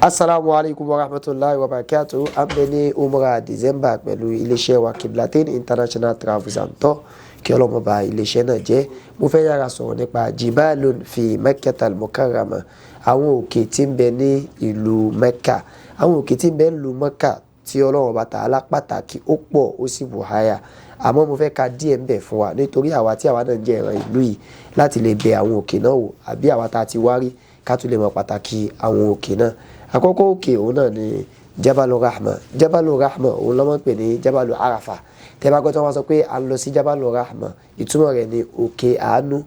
Assalamu alaikum wa rahmatulahi wa barakatuh. À ń bẹ ní Umrah December pẹ̀lú iléeṣẹ́ wa Qiblatain International Travels and Tour. Kí Ọlọ́run bá iléeṣẹ́ náà jẹ́. Mo fẹ́ yára sọ̀rọ̀ nípa Jibalun fi Meccatal Mukarrama, àwọn òkè tí ń bẹ ní ìlú Mecca. Àwọn òkè tí ń bẹ ní ìlú Mecca tí Ọlọ́run bá ta'ala pàtàkì, ó pọ̀, ó sì bùháyà. Àmọ́ mo fẹ́ ka díẹ̀ ń bẹ fún wa, nítorí àwa tí àwa náà jẹ́ ìran ìlú yìí, láti lè bẹ àwọn òkè náà wò, àbí àwa tá a ti wá rí, ká tún lè mọ pàtàkì àwọn òkè náà. Àkọ́kọ́ òkè òun náà ni Jabalu Rahma. Jabalu Rahma òun ló máa ń pè ní Jabalu Arafa. Tẹ́ bá gbọ́ tí wọ́n sọ pé a ń lọ sí Jabalu Rahma, ìtumọ̀ rẹ̀ ni òkè àánú,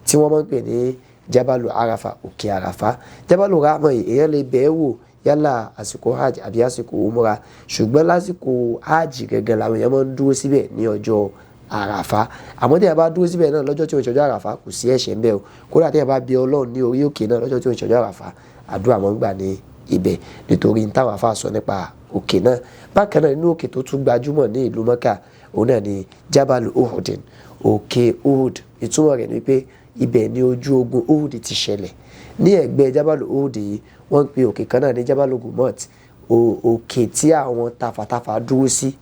tí wọ́n máa ń pè ní Jabalu Arafa, òkè Arafa. Jabalu Rahma yìí, èèyàn lè bẹ̀ẹ́ wò yálà àsìkò hajj àbí àsìkò umra, ṣùgbọ́n lásìkò hajj gẹ́gẹ́ làwọn èèyàn máa ń dúró síbẹ̀ ní ọjọ́ Àràfá. Àmọ́ tí a bá dúró síbẹ̀ náà lọ́jọ́ tí ó ń ṣọjọ́ Àràfá, kò sí ẹ̀ṣẹ̀ ńbẹ̀ o. Kódà tí a bá bí Ọlọ́run ní orí òkè náà lọ́jọ́ tí ó ń ṣọjọ́ Àràfá, àdúrà máa ń gbà ní ibẹ̀, nítorí táwọn afá sọ nípa òkè náà. Bákan náà, inú òkè tó tún gbajúmọ̀ ní ìlú Mẹ́kà, òun náà ni Jabalu Uhudin, òkè Uhud. Ìtumọ̀ rẹ̀ ni pé ibẹ̀ ni ojú ogun Uhud ti ṣẹlẹ̀. Ní ẹ̀gbẹ́ Jabalu Uhud yìí, wọ́n ń pe òkè kan náà ní Jabalu Gumot, òkè tí àwọn tafàtafà dúró sí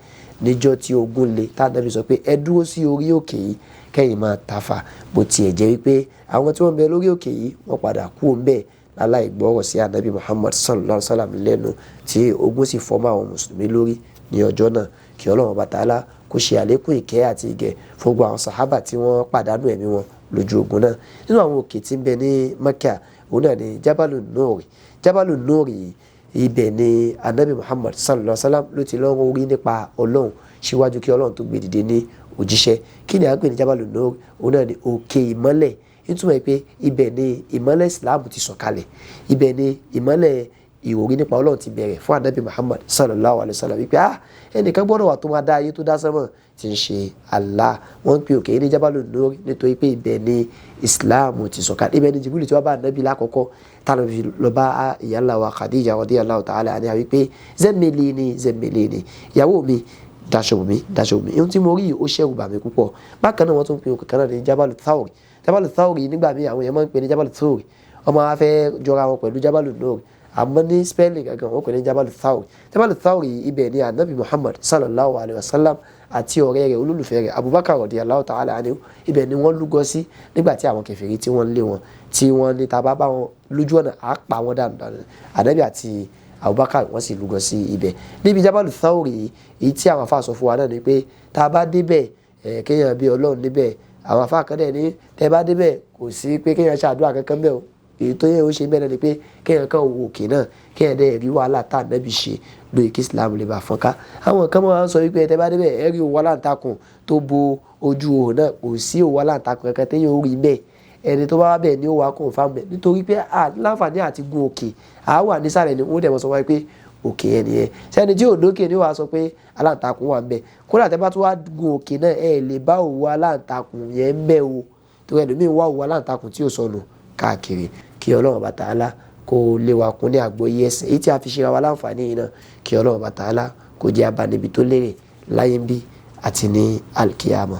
níjọ́ tí ogun le, tá Ànábì sọ pé ẹ dúró sí orí òkè yìí kẹ́yìn máa tafà. Bó tiẹ̀ jẹ́ wípé àwọn tí wọ́n ń bẹ lórí òkè yìí, wọ́n padà kú ńbẹ̀ láláì gbọ́rọ̀ sí Ànábì Muhammad sallallahu alaihi wasallam lẹ́nu, tí ogun sì fọ́ mọ́ àwọn mùsùlùmí lórí ní ọjọ́ náà. Kí Ọlọ́run bá ta'ala kó ṣe àlékún ìkẹ́ àti ìgẹ̀ fún gbogbo àwọn sàhábà tí wọ́n pàdánù ẹ̀mí wọn lójú ogun náà. Nínú àwọn òkè tí ń bẹ ní Mẹ́kà, òun náà ni Jabalu Nuri. Jabalu Nuri, ibẹ̀ ni Anabi Muhammad sallallahu alaihi wasallam ló ti lọ́wọ́ orí nípa Ọlọ́run síwájú kí Ọlọ́run tó gbé dìde ní òjíṣẹ́. Kí ni à ń pè ní Jabalu Nuri? Òun náà ni òkè ìmọ́lẹ̀. Nítumọ̀ pé ibẹ̀ ni ìmọ́lẹ̀ Islam ti sọ̀kalẹ̀, ibẹ̀ ni ìmọ́lẹ̀ ìròrí nípa Ọlọ́run ti bẹ̀rẹ̀ fún Anabi Muhammad sallallahu alayhi wa sallam, wípé ẹnìkan gbọ́dọ̀ wà tó máa dá ayé tó dá sánmọ̀, tí ń ṣe Allah. Wọ́n ń pe òkè ní Jabalu Nuri nítorí pé ibẹ̀ ni Islam ti sọ̀kalẹ̀, ibẹ̀ ni Jibril tí wọ́n bá Anabi lákọ̀ọ́kọ́ tánà fi lọ bá ìyá ńlá wa Khadija radiyallahu ta'ala anha wípé zemmilini zemmilini, ìyàwó mi, daṣọ mi, daṣọ mi, ohun tí mo rí ó ṣẹ̀rù bà mí púpọ̀. Bákan náà, wọ́n tún pe òkè kan náà ní Jabalu Thawri. Jabalu Thawri, nígbà míì àwọn èèyàn máa ń pè ní Jabalu Thawri, wọ́n máa fẹ́ jọra wọn pẹ̀lú Jabalu Nuri, àmọ́ ní spelling gangan, wọ́n pè ní Jabalu Thawri. Jabalu Thawri, ibẹ̀ ni Anabi Muhammad sallallahu alayhi wa sallam àti ọ̀rẹ́ rẹ̀, olólùfẹ́ rẹ̀, Abubakar radiyallahu ta'ala anhu, ibẹ̀ ni wọ́n lúgọ sí nígbà tí àwọn kèfèrí tí wọ́n lé wọn, tí wọ́n ní tá bá bá wọn lójú ọ̀nà, á pa wọn dànù dànù. Anabi àti Abubakar, wọ́n sì lúgọ sí ibẹ̀ níbi Jabalu Thawri. Èyí tí àwọn afá sọ fún wa náà ni pé tá a bá débẹ̀, kéèyàn bí Ọlọ́run níbẹ̀. Àwọn afá kan dẹ̀ ní tẹ́ bá débẹ̀, kò sí pé kéèyàn ṣàdúrà kankan bẹ́ẹ̀ o. Èyí tó yẹ ó ṣe bẹ́ẹ̀ náà ni pé kéèyàn kàn wo òkè náà, kéèyàn dẹ̀ rí wàhálà tá Ànábì ṣe lóye kí Islam lè bá fọ́nká. Àwọn kan máa ń sọ wípé tẹ́ bá débẹ̀, ẹ rí òwú aláǹtakùn tó bo ojú ihò náà. Kò sí òwú aláǹtakùn kankan téèyàn ó rí bẹ́ẹ̀. Ẹni tó bá wá bẹ́ẹ̀ ni ó wá confirm bẹ́ẹ̀, nítorí pé láǹfààní àti gun òkè, à wà nísàlẹ̀ ni wọ́n dẹ̀ mọ́ sọ wáyé pé òkè yẹn nìyẹn. Sẹ́ni tí ò dókè ni wàá sọ pé aláǹtakùn wà ń bẹ̀. Kódà tẹ́ bá tún wá gun òkè náà, ẹ lè bá òwú aláǹtakùn yẹn ń bẹ̀ o, torí ẹlòmíín wá òwú aláǹtakùn tí ò sọnù káàkiri. Kí Ọlọ́run bá ta'ala kó lé wa kún ní àgbọ́yé ẹ̀sìn èyí tí a fi ṣe ra wa láǹfààní yìí náà. Kí Ọlọ́run bá ta'ala kó jẹ́ abánibi tó lérè láyé ń bí àti ní alkiyama.